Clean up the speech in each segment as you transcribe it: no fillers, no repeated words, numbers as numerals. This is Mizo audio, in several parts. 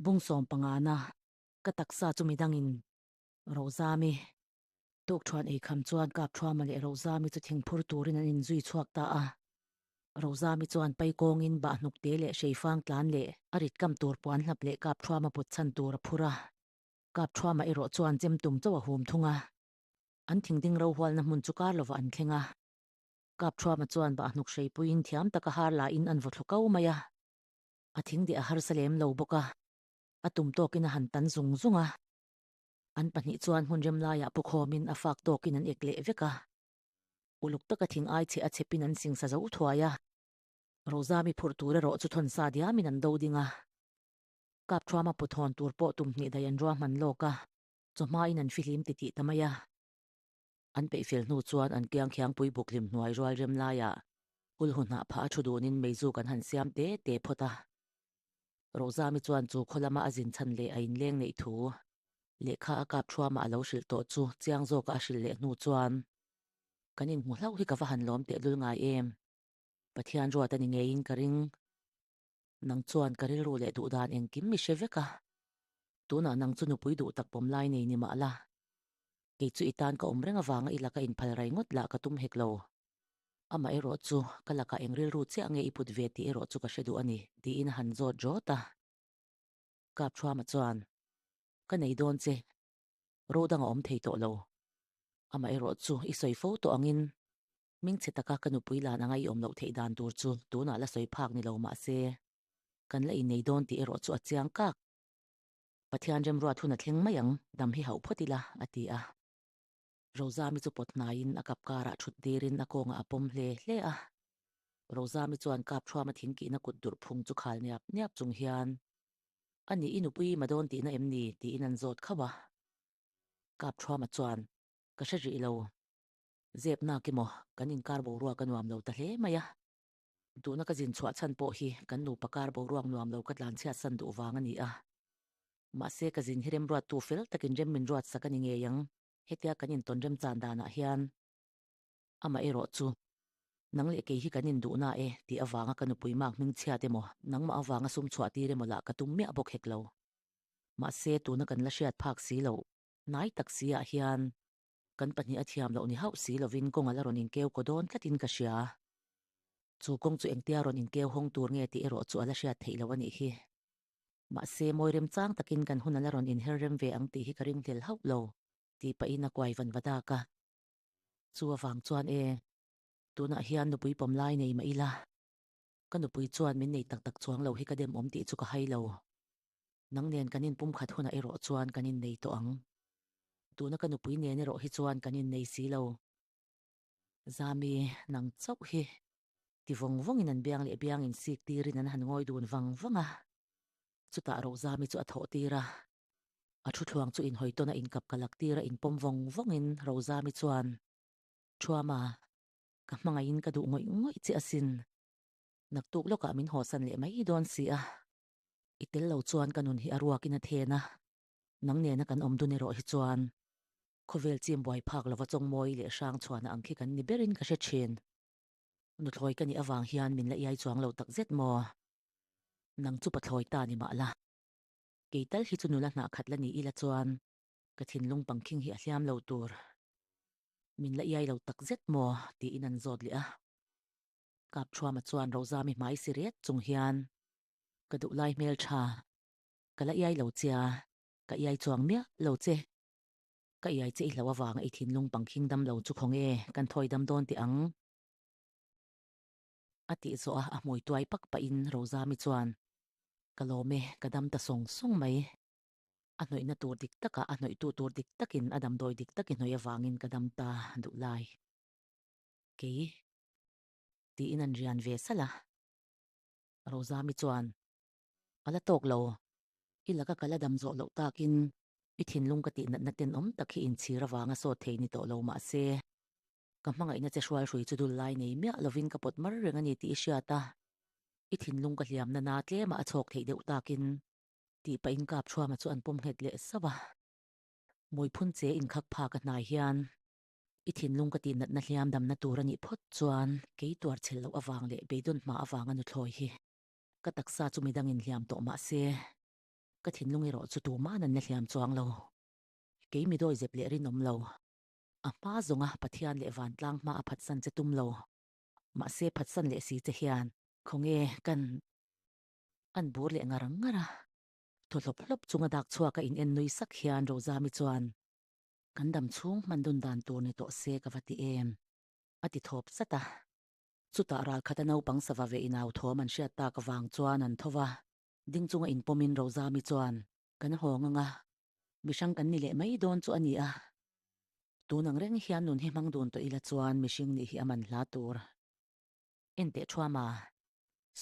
Bung sawmpangana ka taksa chu midangin Rozami Tukthuan ei kham chuan Kapthuama leh Rozami chu thingphur turin an inzui chhuak ta a. Rozami chuan pai kawngin bahhnukte leh hreifang tlan leh a rit kam tur puan hlap leh Kapthuama put chhan tur a phur a. Kapthuama erawh chuan chem tum chauh a hum thung a. An thingding rohualna hmun chu kar lovah an thleng a. Kapthuama chuan bahhnuk hreipuiin thiam taka har lain an vaw thlu kau mai a. A thingdeh a harsa lem lo bawk a, a tum tawkin a han tan zung zung a. An pahnih chuan hmun rem laiah pu khawmin a fak tawkin an ek leh vek a. Uluk taka thing ai chhe a chhepin an singsa zo thuai a. Rozami phurh tur erawh chu thawnsa diamin an do ding a. Kapthuama pu thawn tur pawh tum hnih daih an ruahman lawk a, chawhmain an fihlim titih ta mai a. An peihfel hnu chuan an kiang khiangpui buk hlim hnuai rual rem laiah Ulhu hnah phah a thu dunin meizuk an han siam te te phawt a. Rozami chuan chu khaw lama a zin chhan leh a inleng neih thu lehkha a kap thuama a lo hrilh tawh chu chiang zawka a hrilh leh hnu chuan, Kan inhmu hlauh hi ka va han lawm tehlul ngai em? Pathian ruat a ni ngeiin ka ring. Nang chuan ka rilru leh duh dan engkim mi hre vek a. Tunah nang chu nupui duh tak pawm lai nei ni mah la. Kei chu i tan ka awm reng avanga i laka inphal rai ngawt lah ka tum hek lo. Amah erawh chu ka lakah eng rilru chiah nge i put ve tih erawh chu ka hre duh a ni, tiin a han zawt rawt a. Kapthuama chuan, Ka nei dawn che, ro dang a awm thei tawh lo. Amah erawh chu i sawi fo tawh angin Hmingchhe taka ka nupui lan anga i awm loh theih dan tur chu tunah la sawi phak ni lo mah se, kan la innei dawn tih erawh chu a chiang kak. Pathian remruat hun a thleng mai ang, dam hi hauh phawt ila, a ti a. Rozami chu pawt hnaiin a kap karah thut dirin a kawngah a pawm hle hle a. Rozami chuan kap thuama thingkihna kut durh phung chu khal niap niap chung hian, A nih i nupui i ma dawn tihna em ni? tiin an zawt khauh a. Kap thuama chuan, Ka hre rih lo. Zep nak emaw, kan inkar boruak a nuam lo ta hle mai a. Duhna ka zin chhuah chhan pawh hi kan nupa kar boruak nuam lo ka tlan chhiat san duh vang a ni a. Mahse ka zin hi remruattu fel takin rem min ruat sak a ni ngei ang, hetia kan intawn remchan danah hian. Amah erawh chu, nang leh kei hi kan induhna e tih avanga ka nupui mak hming chhiat emaw, nangmah avanga sum chhuah tir emaw lah ka tum miah bawk hek lo. Mahse tuna kan la hriat phak si loh, hnai tak si ah hian Kan pahnih a thiam loh ni hauh si lovin kawng a la rawn inkeu kaw dawn tlatin ka hria. Chu kawng chu engtia rawn inkeu hawng tur nge tih erawh chu a la hriat theih loh a nih hi. Mahse, mawi remchang takin kan hun a la rawn inher rem ve ang tih hi ka ringhlel hauh lo, tih pahin a kuai van va dak a. Chu avang chuan e, tunah hian nupui pawm lai nei mah ila, ka nupui chuan min nei tak tak chuang lo hi ka dem awm tih chu ka hai lo. Nang nen kan inpumkhat hunah erawh chuan kan innei tawh ang. Tuna ka nupui nen erawh hi chuan kan innei si lo. Zami, nang chauh hi ti vawng vawngin an biang leh biang insik tirin an han ngawi dun vang vang a. Chutah Rozami chu a thawh tir a. A thu thluang chu inhawi tawn a inkap ka lak tir a inpawm vawng vawngin Rozami chuan, Thuama, ka hmangaihin ka duh ngawih ngawih che asin. Naktuk lawkah min hawsan leh mai dawn si a. I tel lo chuan ka nun hi a ruakin a then a. Nang nena kan awm dun erawh hi chuan khawvel chim buai phak lova chawngmawi leh hrang chhuahna ang khi kan ni berin ka hre thin. Nuthlawi ka nih avang hian min la iai chuang lo tak zet maw? Nang chu pathlawi ta ni mah la. Kei tal hi chu nula hnah khat la ni ila chuan ka thinlung pangkhing hi a hliam lo tur. Min la iai lo tak zet maw? tiin an zawt leh a. Kapthuama chuan Rozami hmai si riat chung hian ka duh lai hmel tha. Ka la iai lo che a, ka iai chuang miah lo che. Ka iai che i hlo avanga i thinlung pangkhing dam lo chu khaw nge kan thawi dam dawn teh ang? A tih zawh a, a hmui tuai pak pahin Rozami chuan, Ka lawm e, ka dam ta sawng sawng mai. A hnawihna tur dik takah a hnawihtu tur dik takin a damdawi dik tak i hnawih avangin ka dam ta duh lai. Kei tiin an rian ve salh a. Rozami chuan, A la tawk lo. I laka ka la dam zawh loh takin i thinlung ka tih natna tenawm tak hi inchhir avanga sawt thei ni tawh lo mah se, ka hmangaihna che hrualhrui chu dul lai nei miah lovin ka pawt mar reng a ni tih i hriat a, i thinlung ka hliamna na tlemah a chhawk theih deuh takin tih pahin Kapthuama chu an pawm nghet leh sauh a. Muiphun che inkhak phak a hnai hian i thinlung ka tih natna hliam damna tur a nih phawt chuan kei tuar chhel loh avang leh beidawn hma avanga nuthlawi hi. Ka taksa chu midang inhliam tawh mah se, Ka thinlung erawh chu tuma'n an la hliam chuang lo. Kei mi dawi zep leh rinawm lo. A hma zawnga Pathian leh vantlang hma a phatsan che tum lo. Mahse phatsan leh si che hian khawnge kan an bur leh ngar ngar a. Thaw hlawp hlawp chunga dak chhuak a in en nui sak hian Rozami chuan kan dam chhung hman dun dan tur ni tawh se ka va ti em a ti thawp zat a. Chutah ralkhata naupang sava ve inau thawm an hriat tak avang chuan an tho va, ding chunga inpawmin Rozami chuan kan hawng ang a, mihrang kan ni leh mai dawn chu a ni a. Tun ang reng hian nun hi hmang dun tawh ila chuan mihring nih hi a man hla tur. Enteh Thuama,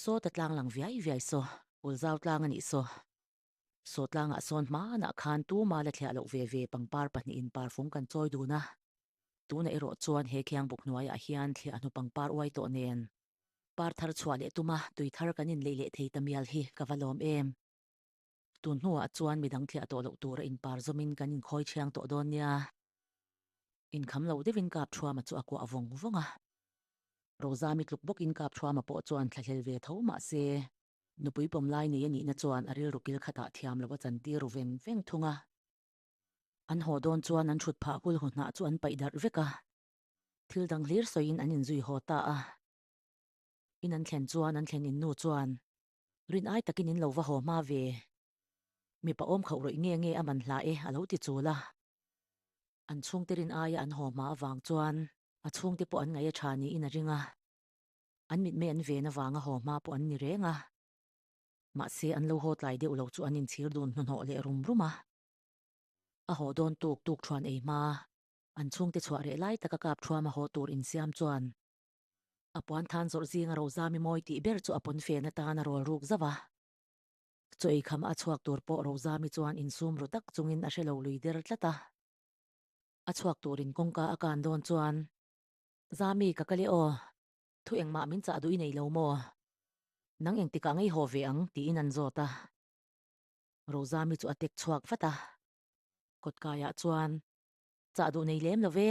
saw ta tlang lang viai viai saw, Ulzau tlang a nih saw. Saw tlangah sawn hmanah khan tuma la thliah loh ve ve pangpar pahnihin parfum kan chawi dun a. Tunah erawh chuan he khiang buk hnuaiah hian thliah hnu pangpar uai tawh nen par thar chhuah leh tuma tui thar kan inleih leh thei ta mial hi ka va lawm em. Tun hnuah chuan midang thliah tawh loh tura inpar zawmin kan inkhawi thiang tawh dawn nia. Inkham lo deuhin Kap Thuama chu a kuah vawng vawng a. Rozami tluk bawkin Kap Thuama pawh chuan thlahlel ve tho mah se, nupui pawm lai nei a nihna chuan a rilru kil khatah thiam lo a chantir ru veng veng thung a. An haw dawn chuan an thut phah hul hu hnah chu an paih darh vek a. Thil dang hlir sawiin an inzui haw ta a. In an thlen chuan an thlen in nu chuan Rin ai takin in lo va haw hma ve. Mipa awm khauh rawih nge nge a man hla e a lo ti chul a. An chhungte rin aia an haw hma avang chuan a chhungte pawh an ngaih a tha niin a ring a. An mitmei an ven avanga haw hma pawh an ni reng a. Mahse an lo haw tlai deuh lo chu an inchhir dun hnuhnawh leh rum rum a. A haw dawn tuk tuk thuan ei hma, an chhungte chhuah reh lai taka kap thuam a haw tur insiam chuan A puan than zawrh zinga Rozami mawi tih ber chu a pawn fen atan a rawl ruk zauh a. Chaw ei kham a chhuak tur pawh Rozami chuan insum ru tak chungin a hre lo lui der tlat a. A chhuak turin kawngka a kan dawn chuan, Zami ka kal e aw, thu engmah min chah duh i nei lo maw? Nang engtikah ngei haw ve ang? tiin an zawt a. Rozami chu a tek chhuak vat a. Kawtkaiah chuan, Chah duh nei lem lo ve,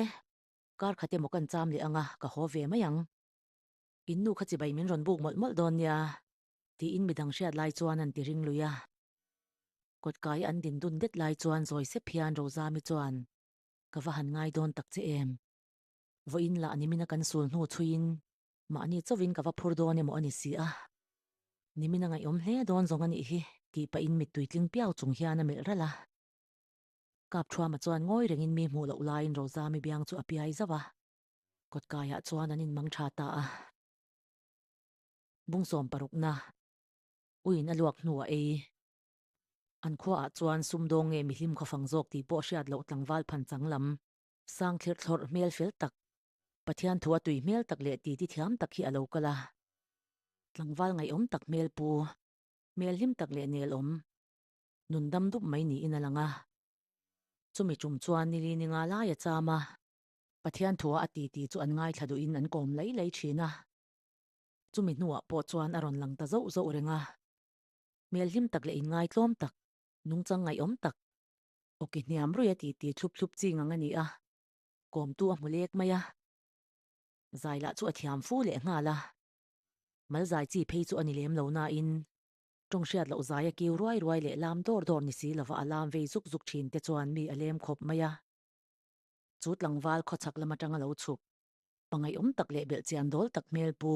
Kar khat emaw kan cham leh anga ka haw ve mai ang. In nu kha chibai min rawn buk mawlh mawlh dawn nia, tiin midang hriat lai chuan an ti ring lui a. Kawtkai an din dun det lai chuan zawi sep hian Rozami chuan, Ka va han ngai dawn tak che em? Vawiin lah nimina kan sul hnu chhuiin mahni chauhin ka va phur dawn emaw a ni si a. Nimina ngaihawm hle dawn zawng a nih hi, tih pahin mittui tling piau chung hian a melh ralh a. Kap Thuama chuan ngawi rengin mi hmuh loh laiin Rozami biang chu a piai zauh a, kawtkaiah chuan an inmang tha ta a. Bungsawm parukna uiin a luak hnuah ei. An khuaah chuan sumdawng nge mihlim khawfang zawk tih pawh hriat loh tlangval phan chang lam, sang thlir thlawrh hmel fel tak, Pathian thu a tui hmel tak leh titi thiam tak hi a lo kal a. Tlangval ngaihawm tak hmel pu, hmel hlim tak leh nelawm, Nun dam dup mai niin a lang a. Chumi tum chuan nili ni nga lai a cham a. Pathian thua a titi chu an ngaithla duhin an kawm lai lai thin a. Chumi hnuah pawh chuan a rawn lang ta zauh zauh reng a. Hmel hlim tak leh inngaitlawm tak, nungchang ngaihawm tak, awki hniam ruih a titi thlup thlup chi ngang a ni a. Kawmtu a hmu lek mai a. Zai lah chu a thiam fu leh nghal a. Mal zai chi phei chu a ni lem lo nain Tawng hriat loh zai a kiu ruai ruai leh lam dawr dawr ni si lova a lam vei zuk zuk thin te chuan mi a lem khawp mai a. Chu tlangval khawchhak lam atanga lo chhuk, pangaihawm tak leh belhchian dawl tak hmel pu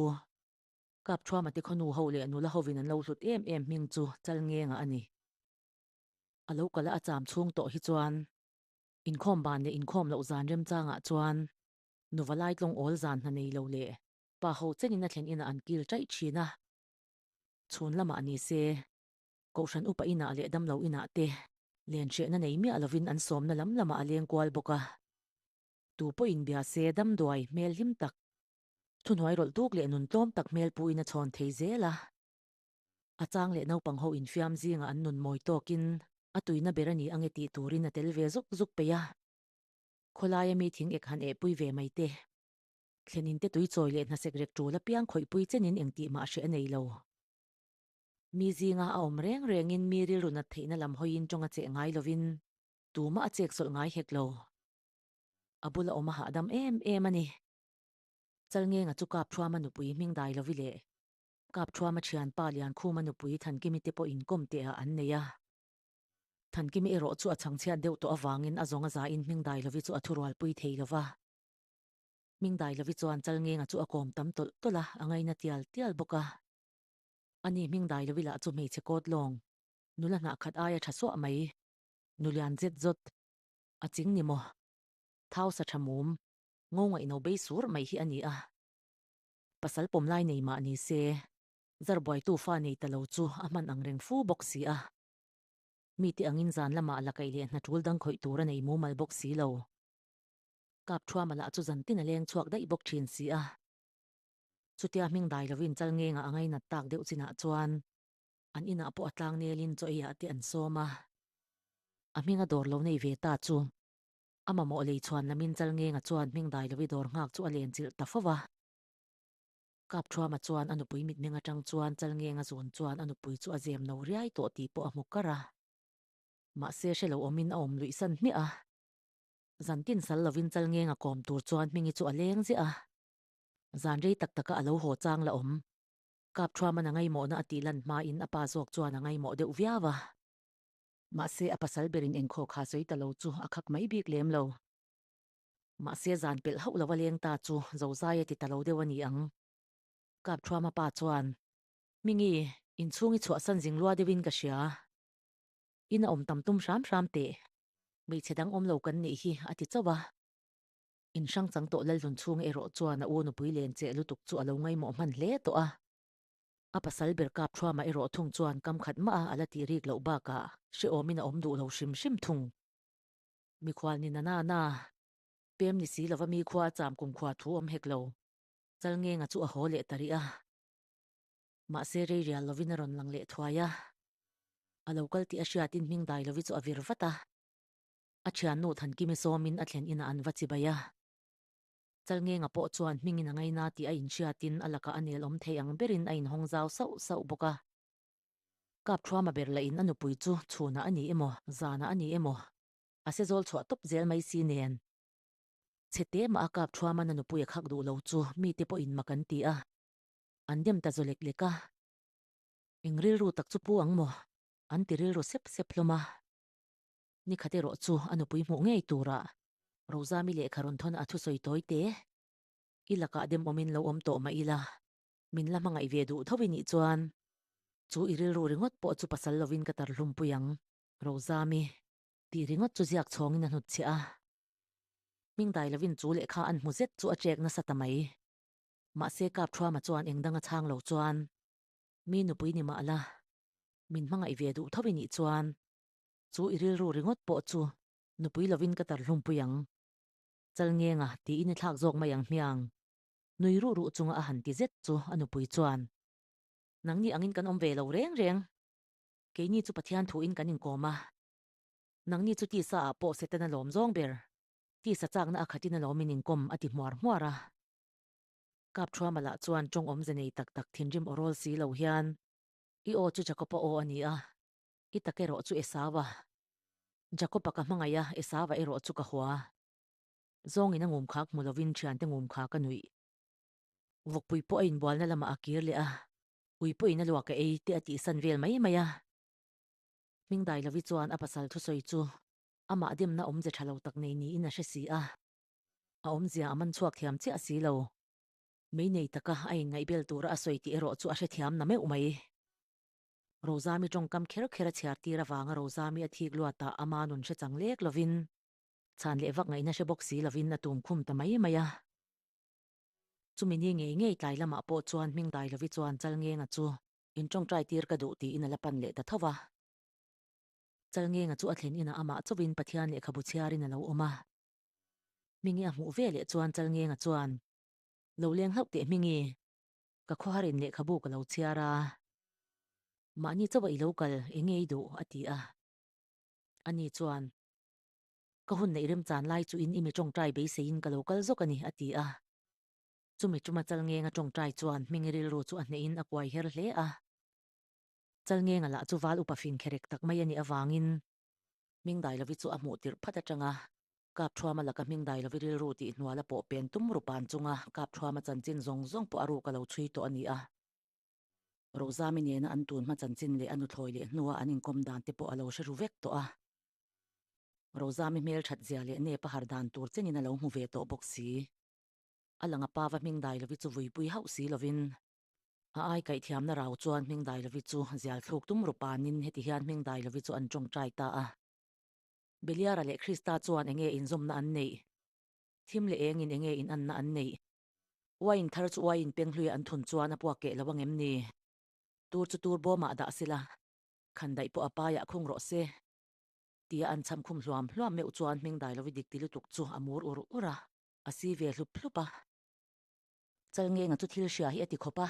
Kap Thuama te khawnu ho leh nula hovin an lo hlut em em hming chu Chalngenga a ni. A lo kal a a cham chhung tawh hi chuan inkhawm ban leh inkhawm loh zan remchangah chuan nuva lai tlawng awl zan hna nei lo leh pa ho chenin a thlen inah an kil chaih thin a. Chhun lamah ni se, Kohhran upa inah leh damlo inah te len hrehna nei miah lovin an sawmna lam lamah a leng kual bawk a. Tu pawhin bia se damduai hmel hlim tak, thuhnuai rawlh duk leh nun tlawm tak hmel puin a chhawn thei zel a. A chang leh naupang ho infiam zingah an nun mawi tawkin a tuina ber a ni ange tih turin a tel ve zuk zuk peih a. Khawlaia mi thing ek han ehpui ve mai te. Thlenin te tui chawi leh hnasek rek tul apiang khawihpui chenin engtih mah hreh a nei lo. Mi zinga a awm reng rengin mi rilru nat theihna lam hawiin tawng a cheh ngai lovin tumah a chek sawlh ngai hek lo. A bula awm a hahdam em em a ni. Chalngenga chu Kapthuama nupui hming dai lovi leh Kapthuama thianpa Liankhuma nupui Thankimi te pawh inkawm teh ah an nei a. Thankimi erawh chu a chhangchhiat deuh tawh avangin a zawng a zain Hmingdailovi chu a thurualpui thei lo va. Hmingdailovi chuan Chalngenga chu a kawm tam tawlh tawlh a, a ngaina tial tial bawk a. Ani Hmingdailovi lah chu hmeichhe kawt lawng, nula hnah khat aia tha suah mai, nulian zet zawt, a ching ni maw? Thau sa tha mum, ngo ngaihno bei sur mai hi a ni a. Pasal pawm lai nei mah ni se, zar buaitu fa nei ta lo chu a hman ang reng fu bawk si a. Mite angin zan lamah la kaih leh hna tul dang khawih tur a nei mumal bawk si lo. Kap Thuama lah chu zan tin a leng chhuak daih bawk thin si a. Chutia hming dai lovin chal ngenga a ngainat tak deuh chinah chuan an inah pawh a tlang nelin chaw eiah te an sawm a. A hming a dawr lo nei ve ta chu a mamawh lei chhuan lamin chal ngenga chuan hming dai lovi dawr nghak chu a len chilh ta fo va. Kap Thuama chuan a nupui mitmeng atang chuan chal ngenga zawn chuan a nupui chu a zem no riai tawh tih pawh a hmu kar a. Mahse hre lo awmin a awm luih san hmiah a. Zan tin sal lovin chal ngenga kawm tur chuan Hmingi chu a leng ziah a. Zan rei tak taka a lo haw chang la awm. Kap Thuaman a ngaimawhna a tih lan hmain a pa zawk chuan a ngaimawh deuh viau a. Mahse a pasal berin engkhaw kha sawi ta lo chu a khak mai bik lem lo. Mahse zan pelh hauh lova leng ta chu Zozai a ti ta lo deuh a ni ang. Kap Thuama pa chuan, Mingi, inchhung i chhuahsan zing lua deuhin ka hria. In a awm tam tum hram hram teh. Hmeichhe dang awm lo kan nih hi, a ti chauh a. In hrang chang tawh Lalhlun chhung erawh chuan a u nupui len cheh lutuk chu a lo ngaimawh hman hle tawh a. A pasal ber Kap Thuama erawh thung chuan kam khat mah a a la tih rik loh bakah hrehawmin a awm duh lo hrim hrim thung. Mikhual ni na na na, pem ni si lova mi khua a cham kumkhua thu awm hek lo. Chalngenga chu a haw leh ta rih a. Mahse rei rial lovin a rawn lang leh thuai a. A lo kal tih a hriatin hming dai lovi chu a vir vat a. A thiannu Thankimi sawmin a thlen inah an va chibai a. Chalngenga pawh chuan hmingin a ngaina tih a inhriatin a lakah a nel awm thei ang berin a inhawng zau sauh sauh bawk a. Kap Thuama ber lah in a nupui chu chhunah a ni emaw, zanah a ni emaw, a se zawl chhuah tawp zel mai si nen. Chhe te mah a Kap Thuaman a nupui a khak duh lo chu mite pawhin mak an ti a, an dem ta zaw lek lek a. Eng rilru tak chu pu ang maw? An ti rilru sep sep hlawm a. Nikhat erawh chu a nupui hmuh ngei turah Rozami lehkha rawn thawn a thusawi tawi te. I lakah dem awmin lo awm tawh mah ila. Min la hmangaih ve duh tho i nih chuan chu i rilru ringawt pawh chu pasal lovin ka tarhlum pui ang, Rozami, tih ringawt chu ziak chhawngin a hnutchhiah a. Hming dai lovin chu lehkha an hmu zet chu a chek nasa ta mai. Mahse Kap Thuama chuan eng dang a chhang lo chuan, Mi nupui ni mah la, min hmangaih ve duh tho i nih chuan chu i rilru ringawt pawh chu nupui lovin ka tarhlum pui ang, Chalngenga, tiin i thlak zawk mai ang hmiang. Nui ruh ruh chunga a han ti zet chu a nupui chuan, Nangni angin kan awm ve lo reng reng. Keini chu Pathian thuin kan inkawm a. Nangni chu tisa ah pawh Setana lawm zawng ber. Tisa chakna a khatin a lawmin inkawm a ti hmuar hmuar a. Kap Thuama lah chuan tawng awmze nei tak tak thinrim aw rawl si lo hian, I aw chu Jakopa aw a ni a, i tak erawh chu Esau-a. Jakopa ka hmangaih a, Esau-a erawh chu ka hua. Zawngin a ngum khak hmu lovin thiante ngum kha ka nuih. Vawkpui pawh a inbualna lamah a kir leh a, ui pawhin a luak a ei te a tihsan vel mai mai a. Hming Dailovi chuan a pasal thusawi chu amah demna awmze tha lo tak nei niin a hre si a, a awmzia a man chhuak thiam chiah si lo. Mei nei taka a inngaihbel tura a sawi tih erawh chu a hrethiam na meuh mai. Rozami tawngkam kher kher a chhiar tir avanga Rozami a thik luatah ama nun hre chang lek lovin Chhan leh vak ngaihna hre bawk si lovin a tum khum ta mai mai a. Chumi ni ngei ngei tlai lamah pawh chuan hming dai lovi chuan Chalngenga chu in tawngtai tir ka duh tiin a la pan leh ta tho va. Chalngenga chu a thlen inah amah chauhin Pathian lehkhabu chhiarin a lo awm a. Hmingi a hmuh ve leh chuan Chalngenga chuan, Lo leng hlauh teh Hmingi, ka khawharin lehkhabu ka lo chhiar a. Mahni chauha i lo kal, eng nge i duh? a ti a. Ani chuan, Ka hun neih remchan lai chu in i mi tawngtai beiseiin ka lo kal zawk a ni, a ti a. Chumi tuma Chalngenga tawngtai chuan hming rilru chu a hnehin a kuai her hle a. Chalngenga lah chu val upa fing kherek tak mai a nih avangin hming Dailovi chu a hmuh tirh phat atanga Kapthuama laka hming Dailovi rilru tih hnuala pawh pen tum rupan chunga Kapthuama chanchin zawng zawng pawh a ruk a lo chhui tawh a ni a. Rozami nena an tun hma chanchin leh a nuthlawi leh hnua an inkawm dan te pawh a lo hre ru vek tawh a. Rozami hmel that zia leh nep a har dan tur chenin a lo hmu ve tawh bawk si. A lang a pa va hming dai lovi chu vuipui hauh si lovin a ai kaihthiamna rau chuan hming dai lovi chu zial thluk tum ru panin heti hian hming dai lovi chu an tawngtai ta a. Beliara leh Krista chuan enge inzawmna an neih? Thim leh engin enge inanna an neih? Uaiin thar chu uaiin penghluia an thun chuan a puak keh lo angem ni? Tur chu tur bawmah dah sela, khandaih pawh a paiah khung rawh se. Tia an cham khum hluam hluam meuh chuan hming dai lovi dik ti lutuk chu a mur ur ur a, a si ve hlup hlup a. Chalngenga chu thil hria hi a ti khawp a,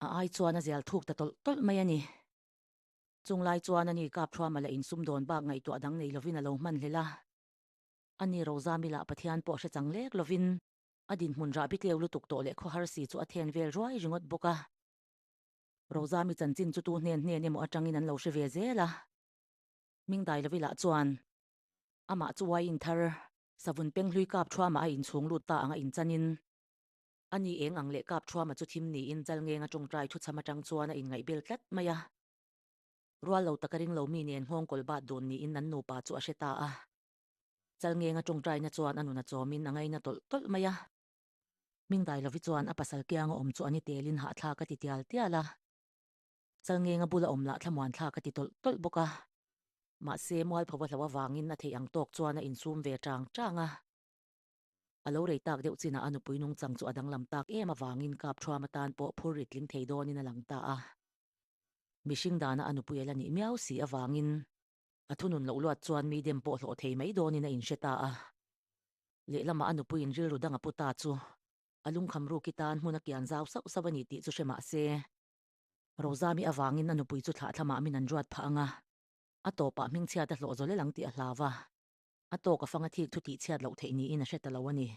a ai chuan a zial thuk ta tawlh tawlh mai a ni. Chung lai chuan ani kap thuama la insumdawn bak ngaihtuah dang nei lovin a lo hman hlel a. Ani Rozami lah Pathian pawh hre chang lek lovin a dinhmun rah bitleu lutuk tawh leh khawhar si chu a then vel ruai ringawt bawk a. Rozami chanchin chu tu hnen hnen emaw atangin an lo hre ve zel a. Mingdai lovi lah chuan amah chu uaiin thar savun penghlui kap thuama a inchhung lut ta ang a inchanin ani eng ang leh kap thuama chu thim niin Chalngenga tawngtai thuchham atang chuan a inngaihbel tlat mai a. Rual lo taka ring lo mi nen nghawngkawl bat dun niin an nupa chu a hre ta a. Chalngenga tawngtaina chuan a nun a chawmin a ngaina tawlh tawlh mai a. Mingdai lovi chuan a pasal kianga awm chu a ni telin hahthlak a ti tial tial a. Chalngenga bula awm lah thlamuan thlak a ti tawlh tawlh bawk a. Mahse, mualpho a hloh avangin a theih ang tawk chuan a insum ve chang chang a. A lo rei tak deuh chinah a nupui nungchang chu a danglam tak em avangin kap thuam atan pawh phur rit tling thei dawnin a lang ta a. Mihring dana a nupui a la nih miau si avangin a thunun loh luat chuan mi dem pawh hlawh thei mai dawnin a inhre ta a. Lehlamah a nupuiin rilru dang a pu ta chu a lungkham ruki tan hmun a kian zau sauh sauh a ni tih chu hre mah se, Rozami avangin a nupui chu thlahtlamah min an ruat phah ang a, a tawpah hmingchhiat a hlawh zawlel ang tih a hlau a, a tawk a fang a thik thu tihchhiat loh theih niin a hre ta lo a ni.